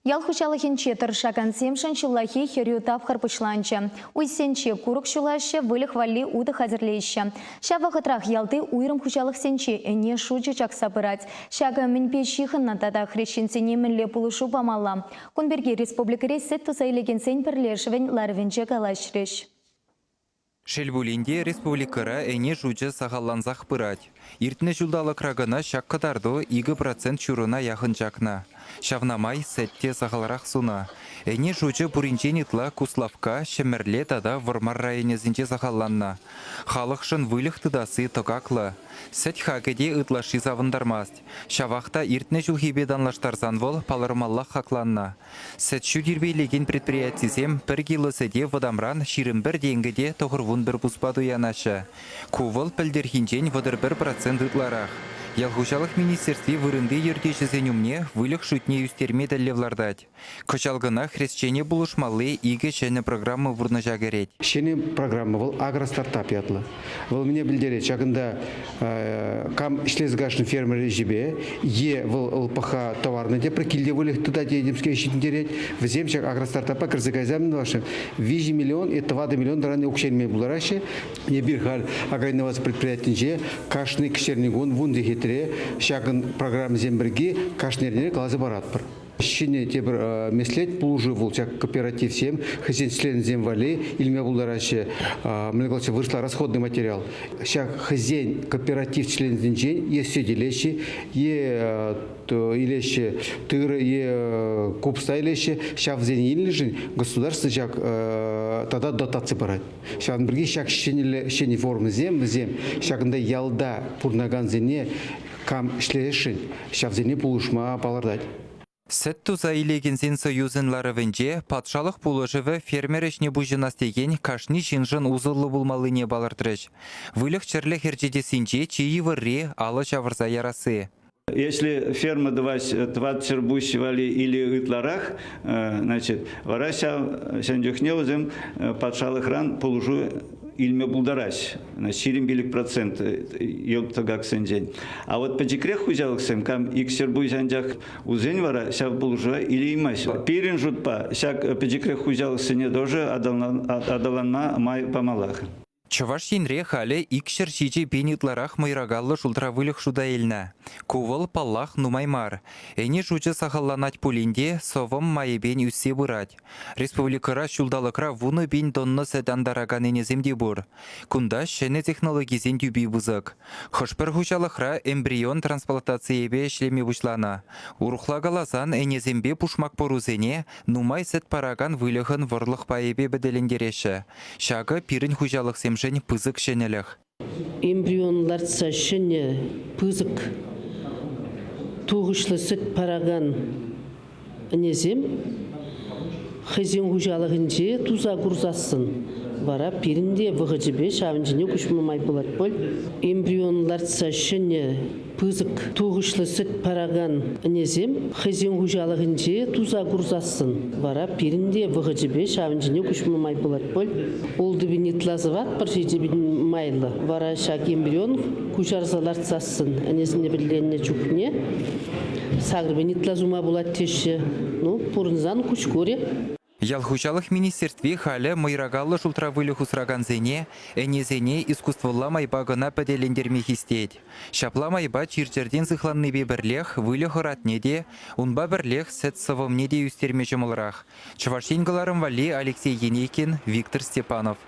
Ял хуҫалӑхӗнче тӑрӑшакансемшӗн ҫуллахи хӗрӳ тапхӑр пуҫланчӗ. Уйсенче курӑк ҫулаҫҫӗ, выльӑх валли утӑ хатӗрлеҫҫӗ. Ҫав вӑхӑтрах ялти уйрӑм хуҫалӑхсенче ӗне шучӗ чакса пырать. Ҫакӑ мӗнпе ҫыхӑннӑ тата хресченсене мӗнле пулӑшу памалла? Кун пирки республикӑри сӗт туса илекенсен пӗрлешӗвӗн ларӑвӗнче калаҫрӗҫ. Шел пулин те, республикӑра ӗне шучӗ сахаллансах пырать. Иртнӗ ҫулталӑкра кӑна ҫак кӑтарту 2% ҫурӑна яхӑн чакнӑ. Ҫавна май сӗт те сахалрах сунӑ. Ӗне шучӗ пуринчен ытла Куславкка, Ҫӗмӗрле тата Вӑрмар районӗсенче сахалланнӑ. Халӑхшӑн выльӑх тытасси тӑкаклӑ. Сӗт хакӗ те ытлашши савӑнтармасть. Ҫавах та иртнӗ ҫулхипе танлаштарсан вӑл палӑрмаллах хакланнӑ. Сӗт-ҫу тирпейлекен предприятисем пӗр кило сӗте вӑтамран 21 тенкӗ те 91 пуспа туянаҫҫӗ. Ку вӑл пӗлтӗрхинчен 31% ытларах. Ял хуҫалӑх министерстви вырӑнти ертӳҫӗсен умне выльӑх шутне ӳстерме тӗллев лартать. Кӑҫал кӑна хресчене пулӑшмалли икӗ ҫӗнӗ программа пурнӑҫа кӗрет. Ҫӗнӗ программа вӑл агростартап ятлӑ. Вӑл мӗне пӗлтерет? Ҫакӑнта кам ӗҫлесе кашни фермер ӗҫӗпе е вӑл ЛПХ товарне тепре килте выльӑх тытать этемскер ҫитӗнтерет. Вӗсем ҫак агростартапа кӗрсе кайсан ваши 3 миллион и 4 миллион таран укҫа илме пултараҫҫӗ. Эпир халь агроинноваци предприятинче кашни кӗҫерникун вун сехетре ҫакӑн программисем пирки кашни эрнере каласа паратпӑр. Ҫӗнӗ тепӗр меслет пулӑшу вӑл ҫак кооперативсем хӑйсен членӗсем валли илме пултараҫҫӗ. Мӗнле калаҫҫӗ, вырӑсла расходный материал. Ҫак хӑйсен кооператив членӗсенчен е сӗт илеҫҫӗ, е илеҫҫӗ тырӑ, е купӑста илеҫҫӗ. Ҫавсене илнӗшӗн государство ҫак тата дотаци парать. Ҫавӑн пирки ҫак ҫӗнӗлле ҫӗнӗ формӑсем вӗсем ҫакӑнта ялта пурӑнакансене кам ӗҫлесшӗн, ҫавсене пулӑшма палӑртать. Сӗт туса илекенсен союзӗн ларӑвӗнче патшалӑх пулӑшӑвӗ фермер ӗҫне пуҫӑнас текен кашни ҫыншӑн усӑллӑ пулмаллине палӑртрӗҫ. Выльӑх-чӗрлӗх ӗрчетессинче чи йывӑрри алӑ ҫавӑрса ярасси. Если ферма тӑвать тӑватҫӗр пуҫ валли или ытларах, значит, вара ҫав ҫын чухне вӗсем патшалӑхран пулӑшу илме пултараҫ. 25% йӑлт тӑкаксенчен. А вот пӗчӗкрех хуҫалӑхсем, кам икҫӗр пуҫ анчах усен вара ҫав пулӑшӑва илеймасть. Пирӗн шутпа ҫак пӗчӗкрех хуҫалӑхсене тоже аталанма май памаллах. Чӑваш Енре халӗ 207 пин ытларах мӑйракаллӑ шултра выльӑх шута илнӗ. Ку вӑл, паллах, нумай мар. Ӗне шучӗ сахалланать пулин те сӑвӑм майӗпен ӳссе пырать. Республикӑра ҫулталӑкра 10 000 тонна сӗт антаракан ӗнесем те пур. Кунта ҫӗнӗ технологисен тӳпи пысӑк. Хӑш-пӗр хуҫалӑхра эмбрион трансплантацийӗпе ӗҫлеме пуҫланӑ. Урӑхла каласан, ӗнесемпе пушмак пӑрусене нумай сӗт паракан выльӑхӑн вӑрлӑх пайӗпе пӗтӗлентереҫҫӗ. Ҫакӑ пирӗн хуҫалӑхсемшӗн пысӑк ҫӗнӗлӗх. Эмбрион лартса ҫӗнӗ пысӑк тухӑҫлӑ сӗт паракан ӗнесем хӑйсен хуҫалӑхӗнче туса курсассӑн вара пирӗн те вӑхӑчӗпе ҫавӑн ҫине куҫма май пулать пуль. Эмбрион лартса ҫӗнӗ пысӑк тухӑҫлӑ сӗт паракан ӗнесем хӑйсен хуҫалӑхӗнче туса курсассӑн вара пирӗн те вӑхӑчӗпе ҫавӑн ҫине куҫма май пулать пуль. Ултӑ пин ытла сӑватпӑр, 7 пин майлӑ. Вара ҫак эмбрион куҫарса лартсассӑн ӗнесене пӗрленнӗ чухне 8 пин ытла сума пулать теҫҫӗ. Ну, пурӑнсан куҫ курӗ. Ял хуҫалӑх министерстви халӗ мӑйракаллӑ шултра выльӑх усракансене ӗнесене искусствӑлла майпа кӑна пӗтӗлентерме хистет. Ҫапла майпа чир-чӗртен сыхланнипе пӗрлех выльӑх ӑратне те, унпа пӗрлех сӗт сӑвӑмне те ӳстерме ҫӑмӑлрах. Чӑваш Ен кӑларӑм валли Алексей Енейкин, Виктор Степанов.